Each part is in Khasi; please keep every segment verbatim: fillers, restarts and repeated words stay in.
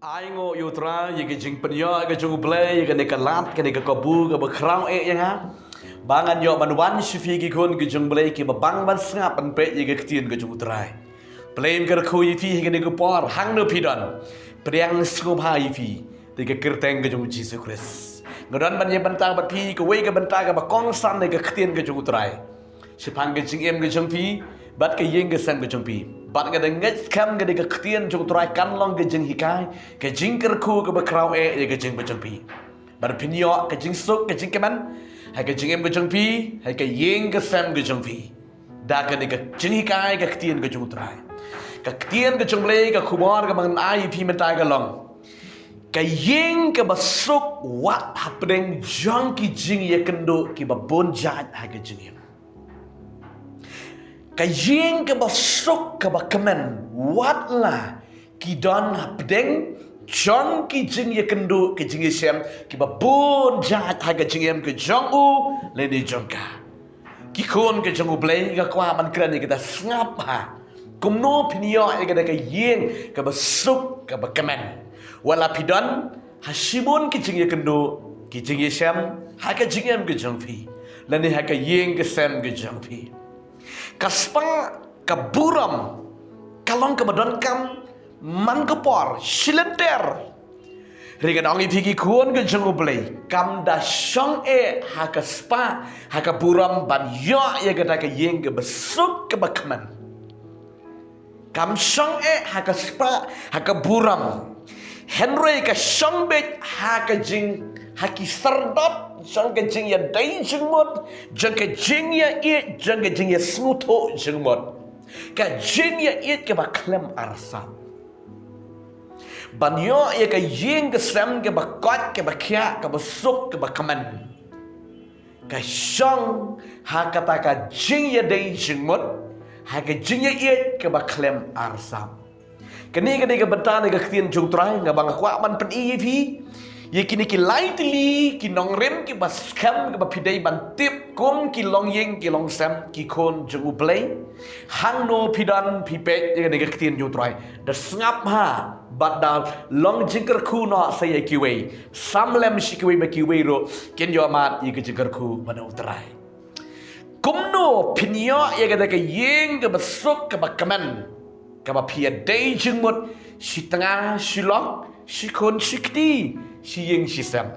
Ai nguh ïa u Trai ïa ka jingpynïoh ka jong u Blei ïa kane ka lad, kane ka kabu kaba khraw eh ïa nga, ba ngan ïoh ban wan sha phi ki khun ka jong u Blei kiba bang ban sngap ban peit ïa ka ktien ka jong u Trai. Blei un kyrkhu ïa phi ha kane ka por hangno phi don. Pdiang sngewbha ïa phi da ka kyrteng ka jong u Jisu Khrist. Nga don ban ïa bynta bad phi kawei ka bynta kaba kongsan da ka ktien ka jong u Trai shaphang ka jingim ka jong phi bad ka ïing ka sem ka jong phi. Bad nga da ngeit skhem ka dei ka ktien jong u Trai kan long ka jinghikai, ka jingkyrkhu kaba khraw eh ïa ka jingim ka jong phi. Bad phin ïoh ka jingsuk ka jingkmen ha ka jingim ka jong phi, ha ka ïing ka sem ka jong phi, da kane ka jinghikai ka ktien ka jong u Trai. Ka ktien ka jong u Blei, ka khubor kaba ngan ai ïa phi mynta ka long: Ka ïing kaba suk wat hapdeng jong ki jingïakynduh kiba bun jait ha ka jingim. Ka ïing kaba suk kaba kmen wat la ki don hapdeng jong ki jingïakynduh, ki jingïashem kiba bun jait ha ka jingim ka jong u lane jong ka. Ki khun ka jong u Blei, nga kwah ban kren ïa kata, sngap bha kumno phin ïoh ïa kata ka ïing kaba suk kaba kmen wat la phi don ha shibun ki jingïakynduh, ki jingïashem ha ka jingim ka jong phi lane ha ka ïing ka sem ka jong phi. Ka spah ka burom ka long kaba donkam man ka por shilynter. Hynrei nga ong ïa phi ki khun ka jong u Blei, kam da shong eh ha ka spah ha ka burom ban ïoh ïa kata ka ïing kaba suk kaba kmen. Kam shong eh ha ka spah ha ka burom, hynrei ka shong beit ha ka jing, ha ki sardot jong ka jingïadei jingmut, jong ka jingïaieit, jong ka jingïasngewthuh jingmut, ka jingïaieit kaba khlem arsap. Ban ïoh ïa ka ïing ka sem kaba koit, kaba khiah, kaba suk, kaba kmen, ka shong ha kata ka jingïadei jingmut, ha ka jingïaieit kaba khlem arsap. Kane ka dei ka bynta na ka ktien jong u Trai, nga ba nga kwah ban pyni ïa phi ïa kine ki lai tylli ki nongrim kiba skhem, kiba phi dei ban tip kum ki longïing ki longsem, ki khun jong u Blei. Hangno phi don, phi peit ïa kane ka ktien jong u Trai, da sngap bha bad da long jingkyrkhu noh sa ïa kiwei. Sam lem sha kiwei ba kiwei ruh kin ïoh mad ïa ka jingkyrkhu ba na u Trai. Kumno phin ïoh ïa kata ka ïing kaba suk kaba kmen, kaba phi ïadei jingmut shi tnga shi lok, shi khun shi kti, shi ïing shi sem?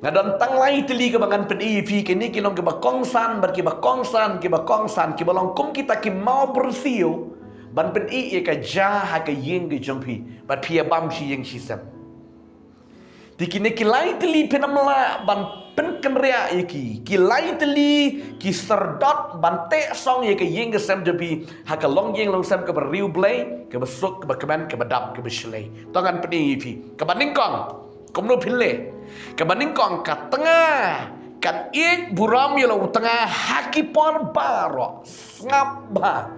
Nga don tang lai tylli kaba ngan pyni ïa phi, kine ki long kiba kongsan bad kiba kongsan, kiba kongsan, kiba long kum kita ki mawbyrsiew ban pyni ïa ka jia ha ka ïing ka jong phi bad phi ïa bam shi ïing shi sem. Te kine ki lai tylli phin ym lah ban pynkynriah ïa ki, ki lai tylli ki sardot ban teh song ïa ka ïing ka sem jong phi ha ka longïing longsem kaba riewblei, kaba suk, kaba kmen, kaba dap, kaba shlei. To ngan pyni ïa phi. Kaba nyngkong, kumno phin leh? Kaba nyngkong, ka tnga kan ïeit burom ïa la u tnga ha ki por baroh. Sngap bha.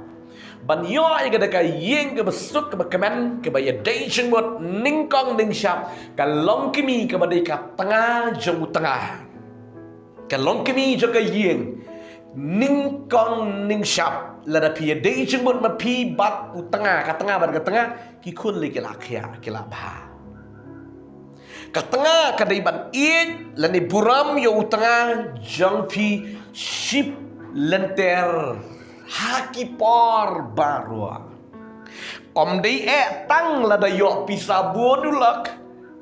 Ban ïoh ïa kata ka ïing kaba suk kaba kmen, kaba ïadei jingmut nyngkong nyngshap, ka longkmie kaba dei ka tnga jong u tnga, ka longkmie jong ka ïing, nyngkong nyngshap. Lada phi ïadei jingmut ma phi bad u tnga, ka tnga bad ka tnga, ki khun lei ki la khiah, ki la bha. Ka tnga ka dei ban ïeit lane burom ïa u tnga jong phi shilynter ha ki por baroh. Ym dei eh tang lada ïoh pisa bun u lok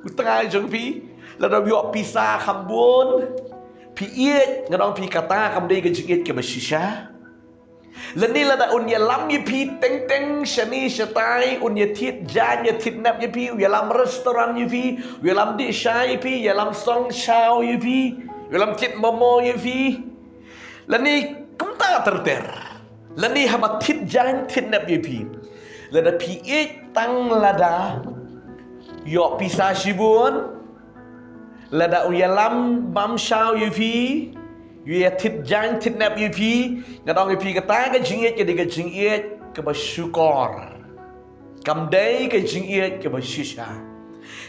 u tnga jong phi, lada ïoh pisa kham bun, phi ïeit, nga ong ïa phi kata kam dei ka jingïeit kaba shisha. Lane lada un ïalam ïa phi teng teng shane shatai, un ïathied jaiñ ïathied nep ïa phi, u ïalam restaurant ïa phi, u ïalam dih sha ïa phi, u ïalam song shaw ïa phi, u ïalam thied momo ïa phi, lane kumta ter ter, lane haba thied jaiñ thied nep ïa phi, lada phi ïeit tang lada ïoh pisa shibun, lada u ïalam bam shaw ïa phi, u ïathied jaiñ thied nep ïa phi, nga ong ïa phi kata ka jingïeit ka dei ka jingïeit kaba shukor. Kam dei ka jingïeit kaba shisha.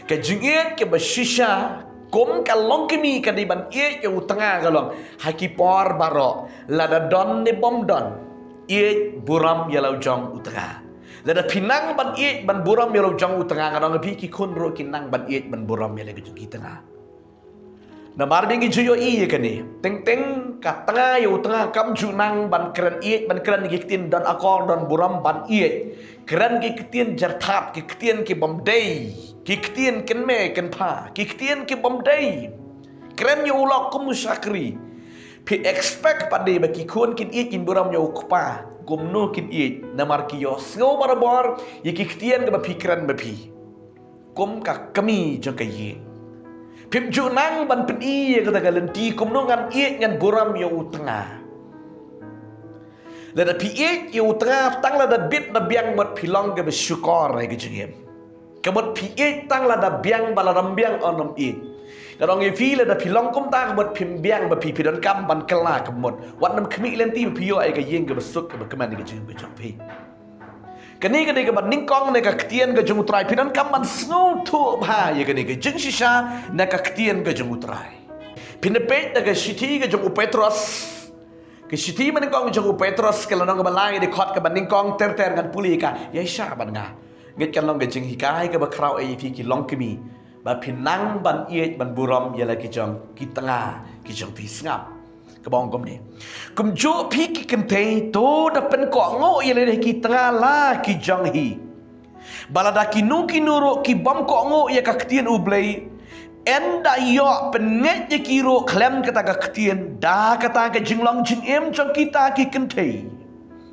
Ka jingïeit kaba shisha kum ka longkmie ka dei ban ïeit ïa u tnga, ka long ha ki por baroh, lada don ne bym don, ïeit burom ïa la u jong u tnga. Lada phi nang ban ïeit ban burom ïa la u jong u tnga, nga ong ïa phi, ki khun ruh kin nang ban ïeit ban burom ïa la ka jong ki tnga. Namar ba ngi ju ïohi ïa kane, teng teng ka tnga ïa u tnga kam ju nang ban kren ïeit, ban kren ki ktien don akor don burom ban ïeit. Kren ki ktien jyrthap, ki ktien ki bym dei, ki ktien kynmaw kynpha, ki ktien ki bym dei. Kren ïa u lok kum u shakri. Phi expect pat de ba ki khun kin ïeit kin burom ïa u kpa, kumno kin ïeit, namar ki ïohsngew barabor ïa ki ktien kaba phi kren ma phi kum ka kmie jong ka ïing. Phim ju nang ban pyni ïa kata ka lynti kumno ngan ïeit ngan burom ïa u tnga. Lada phi ïeit ïa u tnga tang lada bit da biang, mut phi long kaba shukor ïa ka jingim. Ka mut phi ïeit tang lada biang, ba lada ym biang ym ïeit. Nga ong ïa phi, lada phi long kumta ka mut phim biang ba phi, phi donkam ban kylla ka mut. Wat nym khmih lynti ba phi ïoh ïa ka ïing kaba suk kaba kmen ïa ka jingim ka jong phi. Kane ka dei kaba nyngkong na ka ktien ka jong u Trai, phi donkam ban sngewthuh bha ïa kane ka jingshisha na ka ktien ka jong u Trai. Phin ïa peit na ka shithi ka jong u Petros. Ka shithi ba nyngkong jong u Petros ka lynnong kaba lai, dkhot kaba nyngkong ter ter, ngan pule ïa ka, ïa sha ban nga. Ngeit kan long ka jinghikai kaba khraw ïa phi ki longkmie, ba phin nang ban ïeit ban burom ïa la ki jong ki tnga ki jong phi. Sngap. Kaba ong kumne: Kumjuh phi ki kynthei, to da pynkohnguh ïa lade ha ki tnga la ki jong hi. Ba lada kino kino ruh ki bym kohnguh ïa ka ktien U Blei, yn da ïoh pynngeit ïa ki ruh khlem kata ka ktien da kata ka jinglong jingim jong kita ki kynthei.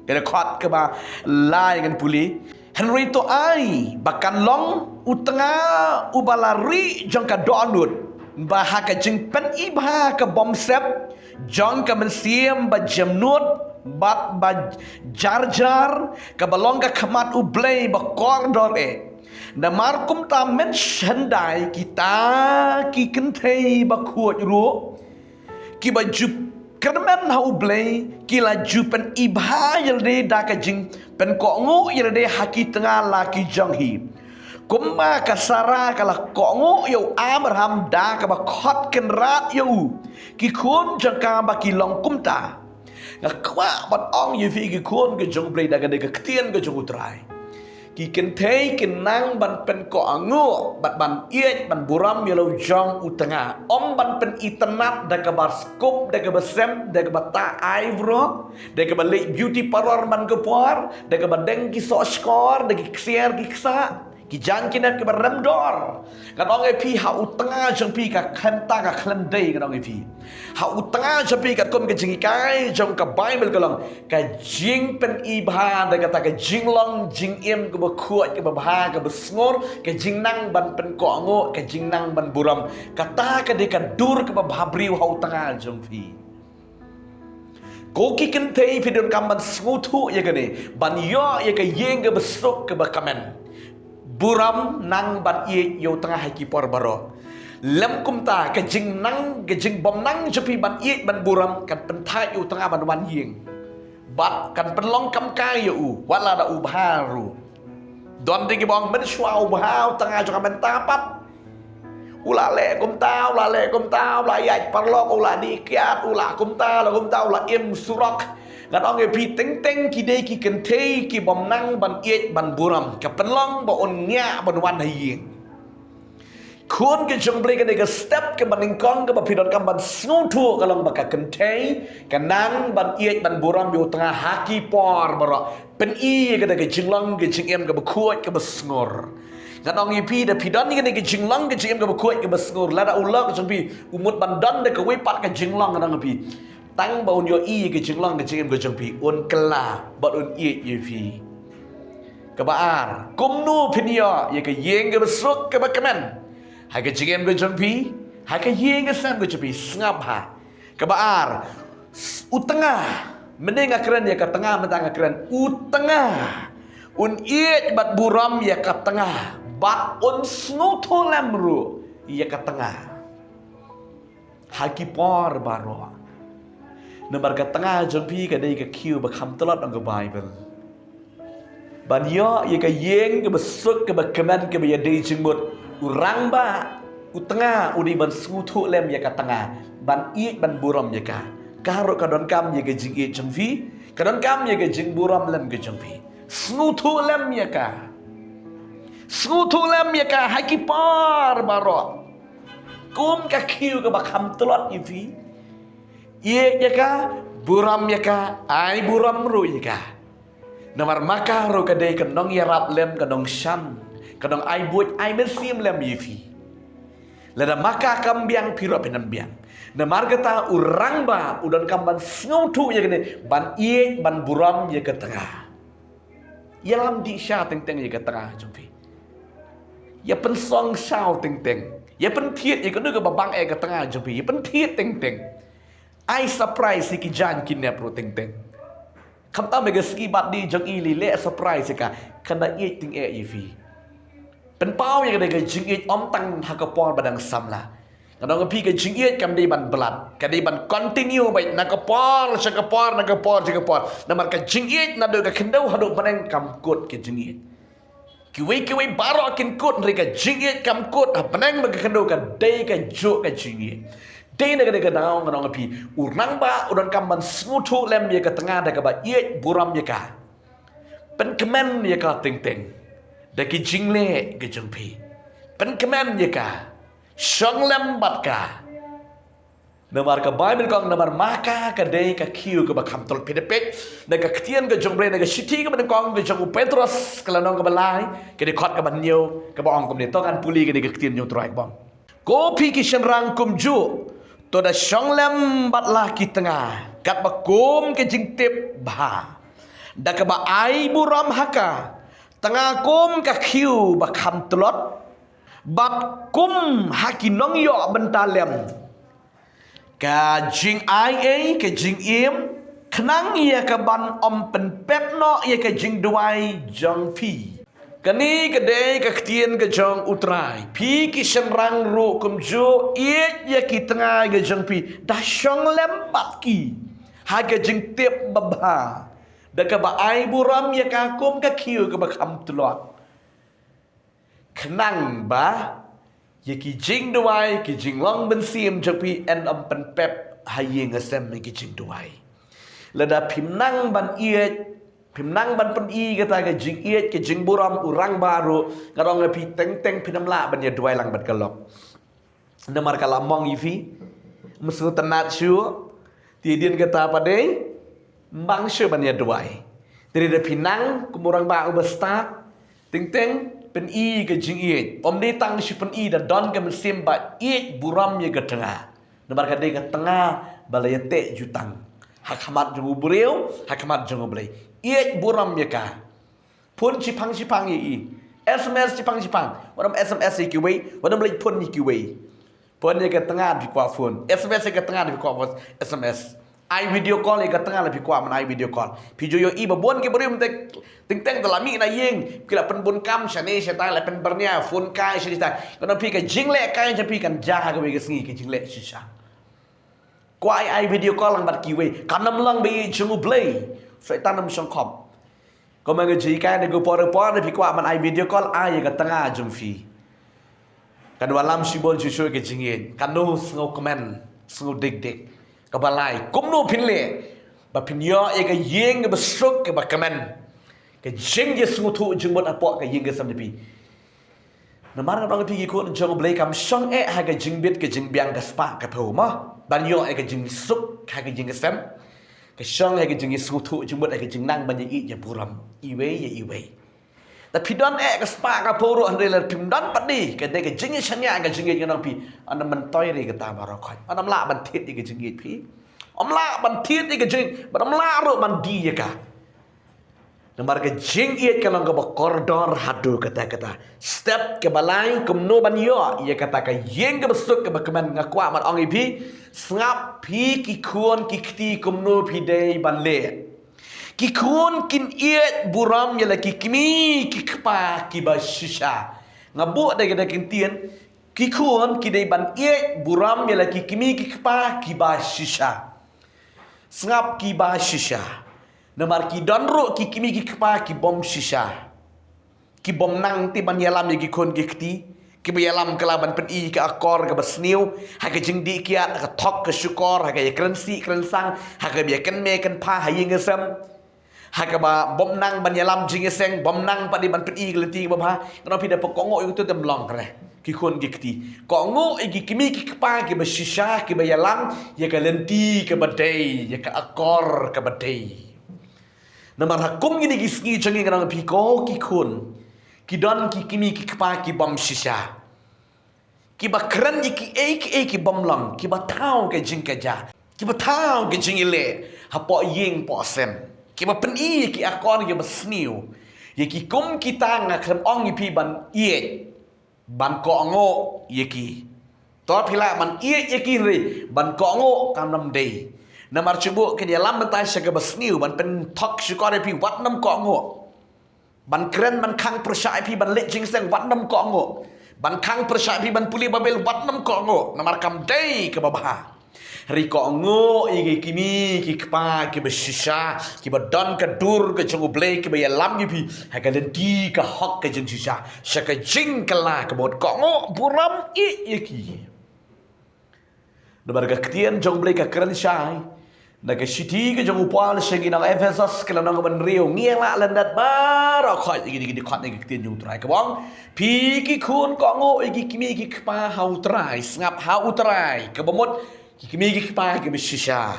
Ka dkhot kaba lai ngan pule: Hynrei to ai ba kan long u tnga uba la rieh jong ka dohnud, ba ha ka jingpyni bha ka bymsep jong ka mynsiem ba jemnud bad ba jar jar, kaba long ka khmat U Blei ba kordor eh. Namar kumta mynhyndai kita ki kynthei bakhuid ruh, kiba ju kyrmen ha U Blei, ki la ju pyni bha ïa lade da ka jingpynkohnguh ïa lade ha ki tnga la ki jong hi. Kumba ka Sara ka la kohnguh ïa u Abraham da kaba khot kynrad ïa u, ki khun jong ka ba ki long kumta. Nga kwah ban ong ïa phi ki khun ka jong U Blei, da kane ka ktien ka jong U Trai, ki kynthei kin nang ban pynkohnguh bad ban ïeit ban burom ïa la u jong u tnga. Ym ban pynitynnad da kaba skup, da kaba sem, da kaba tah eyebrow, da kaba leit beauty parlour man ka por, da kaba deng ki soh shkor, da ki ksiar ki ksah, ki jaiñ ki net kiba rem dor. Ngan ong ïa phi, ha u tnga jong phi ka khlem tah ka khlem dei, ngan ong ïa phi. Ha u tnga jong phi katkum ka jinghikai jong ka Baibl ka long ka jingpyni bha da kata ka jinglong jingim kaba khuid, kaba bha, kaba sngur, ka jingnang ban pynkohnguh, ka jingnang ban burom. Kata ka dei ka dur kaba bhabriew ha u tnga jong phi. Ko ki kynthei, phi donkam ban sngewthuh ïa kane, ban ïoh ïa ka ïing kaba suk kaba kmen. Burom, nang ban ïeit ïa u tnga ha ki por baroh. Lym kumta, ka jingnang, ka jingbymnang jong phi ban ïeit ban burom kan pynthait ïa u tnga ban wan ïing. Bad kan pynlong kam kai ïa u, wat la da u bha ruh. Don dei kiba ong mynshuwa u bha u tnga jong ka mynta pat, u la leh kumta, u la leh kumta, u la ïaid paralok, u la dih kiad, u la kumta, la kumta, u la im surok. Ngan ong ïa phi, teng teng ki dei ki kynthei ki bym nang ban ïeit ban burom, ka pynlong ba un ngiah ban wan ha ïing. Khun ka jong U Blei, kane ka step kaba nyngkong kaba phi donkam ban sngewthuh ka long ba ka kynthei ka nang ban ïeit ban burom ïa u tnga ha ki por baroh. Pyni ïa kata ka jinglong ka jingim kaba khuid kaba sngur. Ngan ong ïa phi, da phi don ïa kane ka jinglong ka jingim kaba khuid kaba sngur, lada u lok jong phi u mut ban don da kawei pat ka jinglong, ngan ong ïa phi, tang ba un ïohi ïa ka jinglong ka jingim ka jong phi, un kylla bad un ïeit ïa phi. Kaba ar, kumno phin ïoh ïa ka ïing kaba suk kaba kmen ha ka jingim ka jong phi, ha ka ïing ka sem ka jong phi? Sngap bha. Kaba ar, s-, u tnga. Mynne nga kren ïa ka tnga, mynta nga kren u tnga. Un ïeit bad burom ïa ka tnga, bad un sngewthuh lem ruh ïa ka tnga ha ki por baroh. Namar ka tnga jong phi ka dei ka khiew ba kham tlot, ong ka Baibl. Ban ïoh ïa ka ïing kaba suk kaba kmen kaba ïadei jingmut, u rangbah, u tnga u dei ban sngewthuh lem ïa ka tnga, ban ïeit ban burom ïa ka. Ka ruh ka donkam ïa ka jingïeit jong phi, ka donkam ïa ka jingburom lem ka jong phi. Sngewthuh lem ïa ka. Sngewthuh lem ïa ka ha ki por baroh. Kum ka khiew kaba kham tlot ïa phi. Ïeit ïa ka, burom ïa ka, ai burom ruh ïa ka. Namar ma ka ruh ka dei ka nongïarap lem, ka nongshan, ka nongai buit ai mynsiem lem ïa phi. Lada ma ka kam biang, phi ruh phin ym biang. Namar kata u rangbah u donkam ban sngewthuh ïa kane, ban ïeit, ban burom ïa ka tnga. Ïalam dih sha teng teng ïa ka tnga jong phi. Ïa pynsong sha teng teng. Ïa pynthied ïa kano kaba bang eh ka tnga jong phi. Ïa pynthied teng teng. Ai surprise ïa ki jaiñ ki nep ruh teng teng. Khamtam ïa ka sngi birthday jong i, leh surprise ïa ka. Kan da ïeit teng eh ïa phi. Pynpaw ïa ka dei ka jingïeit ym tang ha ka por ba dang samla. Nga ong ïa phi, ka jingïeit kam dei ban blat, ka dei ban continue beit na ka por sha ka por, na ka por sha ka por. Namar ka jingïeit naduh ka khyndew haduh bneng kam kut ka jingïeit. Kiwei kiwei baroh kin kut, hynrei ka jingïeit kam kut ha bneng bad ka khyndew, ka dei kajuh ka jingïeit. Dei na kane ka daw nga ong ïa phi, u rangbah u donkam ban sngewthuh lem ïa ka tnga da kaba ïeit burom ïa ka. Pynkmen ïa ka teng teng da ki jingleh ki jong phi. Pynkmen ïa ka. Shong lem bad ka. Namar ka Baibl ka ong, namar ma ka ka dei ka khiew kaba kham tlot. Phi da peit na ka ktien ka jong U Blei, na ka shithi kaba nyngkong ka jong u Petros, ka lynnong kaba lai, ka dkhot kaba hynñiew, kaba ong kumne, to ngan pule kane ka ktien jong U Trai kaba ong: Ko phi ki shynrang kumjuh, to da shong lem bad la ki tnga katba kum ka jingtip bha, da kaba ai burom ha ka tnga kum ka khiew ba kham tlot, bad kum ha ki nongïoh bynta lem. Ka jingai ei, ka jingim, khnang ïa ka ban ym pynpep noh ïa ka jingduwai jong phi. Kane ka dei ka ktien ka jong U Trai. Phi ki shynrang ruh kumjuh, ïeit ïa ki tnga ka jong phi, da shong lem bad ki ha ka jingtip babha, da kaba ai burom ïa ka kum ka khiew kaba kham tlot, khnang ba ïa ki jingduwai, ki jinglong mynsiem jong phi yn ym pynpep ha ïing ha sem ïa ki jingduwai. Lada phim nang ban ïeit, phim nang ban pyni kata ka jingïeit, ka jingburom, u rangbah ruh, nga ong ïa phi, teng teng phin ym lah ban ïa duwai lang bad ka lok. Namar ka la mong ïa phi, ym sngewtynnat shuh, te hadien kata pat de ym bang shuh ban ïa duwai. Te lada phi nang kum u rangbah uba stad, teng teng pyni ka jingïeit. Ym dei tang shu pyni, da don ka mynsiem ba ïeit burom ïa ka tnga. Namar ka dei ka tnga ba la ïateh jutang ha khmat jong u briew, ha khmat jong U Blei. Ïeit burom ïa ka. Phone shipang shipang ïa i. S M S shipang shipang. Wat ym S M S ïa kiwei, wat ym leit phone ïa kiwei. Phone ïa ka tnga da phi kwah phone. S M S ïa ka tnga da phi kwah S M S. Ai video call ïa ka tnga da phi kwah ban ai video call. Phi ju ïohi ba bun ki briew mynta teng teng da la mih na ïing, ki la pynbun kam shane shatai, la pynbyrngia, phone kai shane shatai. Nga ong ïa phi, ka jingleh kai jong phi kan jia ha kawei ka sngi, ka jingleh shisha. Kwah ai video call lang bad kiwei, kan ym long ba ïeit jong U Blei. Soitan ym shongkhop. Kumba nga ju hikai na ka por por, lada phi kwah ban ai video call, ai ïa ka tnga jong phi. Kan wallam shibun shuh shuh ka jingïeit. Kano? Sngewkmen, sngewdikdik. Kaba lai, kumno phin leh ba phin ïoh ïa ka ïing kaba suk kaba kmen, ka jingïasngewthuh jingmut hapoh ka ïing ka sem jong phi? Namar nga ong ïa phi, ki khun jong U Blei kam shong eh ha ka jingbit ka jingbiang, ka spah ka phew, mo, ban ïoh ïa ka jingsuk ha ka ïing ka sem. Ka shong ha ka jingïasngewthuh jingmut, ha ka jingnang ban ïa ïeit ïa burom iwei ïa iwei. Lada phi don eh ka spah ka phew ruh, hynrei lada phim don pat de ka dei ka jingïashaniah ka jingïeit, nga ong ïa phi, yn ym myntoi ruh kata baroh khoit. Yn ym lah ban thied ïa ka jingïeit phi. Ym lah ban thied ïa ka jingïeit, bad ym lah ruh ban die ïa ka. Namar ka jingïeit ka long kaba kordor haduh katta katta. Step kaba lai, kumno ban ïoh ïa kata ka ïing kaba suk kaba kmen? Nga kwah ban ong ïa phi, sngap phi ki khun ki kti kumno phi dei ban leh. Ki khun kin ïeit burom ïa la ki kmie ki kpa kiba shisha. Nga buh da ka, da ka ktien, ki khun ki dei ban ïeit burom ïa la ki kmie ki kpa kiba shisha. Sngap, kiba shisha. Namar ki don ruh ki kmie ki kpa ki bym shisha, ki bym nang te ban ïalam ïa ki khun ki kti, kiba ïalam kylla ban pyni ka akor kaba sniew ha ka jingdih kiad, ha ka thok ka shukor, ha ka ïakren sih kren sang, ha kaba ïakynmaw kynphah ha ïing ha sem. Ha kaba bym nang ban ïalam jingïaseng, bym nang pat de ban pyni ka lynti kaba bha. Ngan ong phi da phi kohnguh ïa uto, te ym long re. Ki khun ki kti, kohnguh ïa ki kmie ki kpa kiba shisha, kiba ïalam ïa ka lynti kaba dei, ïa ka akor kaba dei. Namar ha kum kine ki sngi jong ngi, ngan ong phi ko ki khun, ki don ki kmie ki kpa ki bym shisha, kiba kren ïa kiei kiei ki bym long, kiba thaw ka jingkajia, kiba thaw ka jingïaleh hapoh ïing poh sem, kiba pyni ïa ki akor kiba sniew. Ïa ki kum kita nga khlem ong ïa phi ban ïeit, ban kohnguh ïa ki. To phi lah ban ïeit ïa ki, hynrei ban kohnguh kam dei. Namar shu buh kin ïalam mynta sha kaba sniew, ban pynthok shukor ïa phi, wat nym kohnguh. Ban kren, ban khang pyrshah ïa phi, ban leit jingïaseng, wat nym kohnguh. Ban khang pyrshah ïa phi, ban pule Baibl, wat nym kohnguh. Namar kam dei kaba bha. Hynrei kohnguh ïa ki kmie ki kpa kiba shisha, kiba don ka dur ka jong U Blei, kiba ïalam ïa phi ha ka lynti ka hok ka jingshisha, sha ka jingkylla ka mut. Kohnguh, burom, ïeit ïa ki. Namar ka ktien jong U Blei ka kren shai na ka shithi ka jong u Paul sha ki nong Ephesos, ka lynnong kaba hynriew, ngi ïa lah lyndet baroh khoit ïa kine ki dkhot na ka ktien jong U Trai, kaba ong, phi ki khun, kohnguh ïa ki kmie ki kpa ha U Trai. Sngap, ha U Trai, kaba mut ki kmie ki kpa kiba shisha.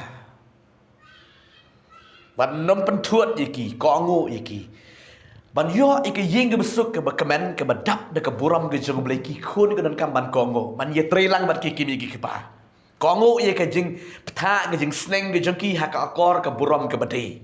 Ban nym pynthut ïa ki, kohnguh ïa ki. Ban ïoh ïa ka ïing kaba suk, kaba kmen, kaba dap da ka burom ka jong U Blei, ki khun ki donkam ban kohnguh, ban ïatreilang bad ki kmie ki kpa. Kohnguh ïa ka jingbthah, ka jingsneng ka jong ki ha ka akor ka burom kaba dei.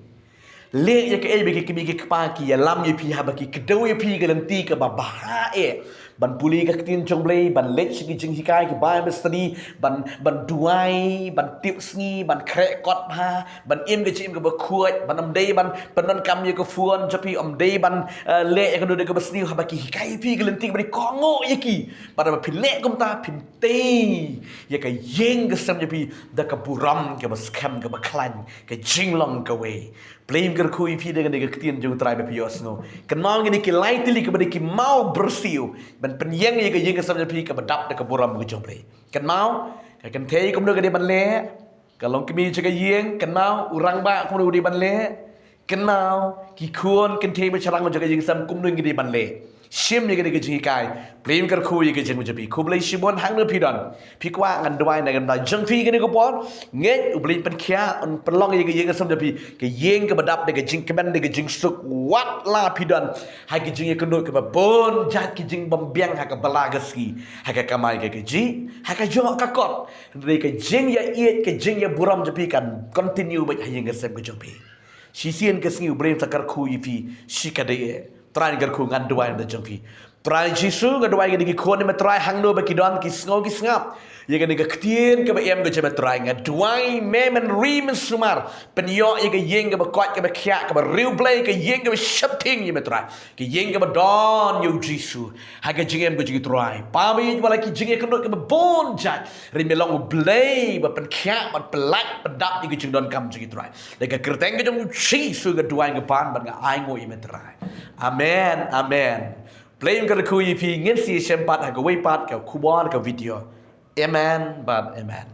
Leh ïa kaei ba ki kmie ki kpa ki ïalam ïa phi, haba ki kdew ïa phi ha ka lynti kaba bha eh. Ban pule ka ktien jong U Blei, ban leit sha ki jinghikai, ki Bible study, ban, ban duwai, ban tip sngi, ban khreh kot bha, ban im ka jingim kaba khuid, ban ym dei ban pyndonkam ïa ka phone jong phi, ym dei ban, eh, leh ïa kano kano kaba sniew. Haba ki hikai ïa phi ha ka lynti kaba dei, kohnguh ïa ki. Bad haba phi leh kumta, phin tei ïa ka ïing ka sem jong phi da ka burom kaba skhem, kaba khlaiñ, ka jinglong kawei. Blei un kyrkhu ïa phi da kane ka ktien jong U Trai ba phi ïohsngew. Kynmaw, kine ki lai tylli kiba dei ki maw byrsiew ban pynïeng ïa ka ïing ka sem jong phi kaba dap da ka burom ka jong U Blei. Kynmaw, ka kynthei kumno ka dei ban leh, ka longkmie jong ka ïing. Kynmaw, u rangbah kumno u dei ban leh. Kynmaw, ki khun kynthei ba shynrang jong ka ïing ka sem kumno ki dei ban leh. Shim ïa kane ka jinghikai. Blei un kyrkhu ïa ka jingim jong phi. Khublei shibun hangno phi don. Phi kwah ngan duwai na ka bynta jong phi kane ka por. Ngeit U Blei un pynkhiah, un pynlong ïa ka ïing ka sem jong phi ka ïing kaba dap da ka jingkmen, da ka jingsuk, wat la phi don ha ki jingïakynduh kiba bun jait, ki jingbymbiang ha ka bylla ka sngi, ha ka kamai ka kajih, ha ka jong ka kot. Hynrei ka jingïaieit, ka jingïaburom jong phi kan continue beit ha ïing ka sem ka jong phi. Shisien ka sngi U Blei un sa kyrkhu ïa phi shikatdei eh. Trai un kyrkhu, ngan duwai na ka bynta jong phi. Trai Jisu, nga duwai ïa kine ki khun jong me Trai, hangno ba ki don, ki sngew ki sngap ïa kane ka ktien kaba im ka jong me Trai. Nga duwai me men ri men sumar, pynïoh ïa ka ïing kaba koit, kaba khiah, kaba riewblei, ka ïing kaba sheptieng ïa me Trai, ka ïing kaba don ïa U Jisu ha ka jingim ka jong ki Trai. Kpa ba ïeit, wat la ki jingïakynduh kiba bun jait, hynrei me long U Blei ba pynkhiah, ba pynlait, pyndap ïa ka jingdonkam jong ki Trai. Da ka kyrteng ka jong U Jisu nga duwai, nga pan bad nga ainguh ïa me Trai. Amen, amen. Blei un kyrkhu ïa phi. Ngin sa ïashem pat ha kawei pat ka khubor, ka video. Amen bad amen.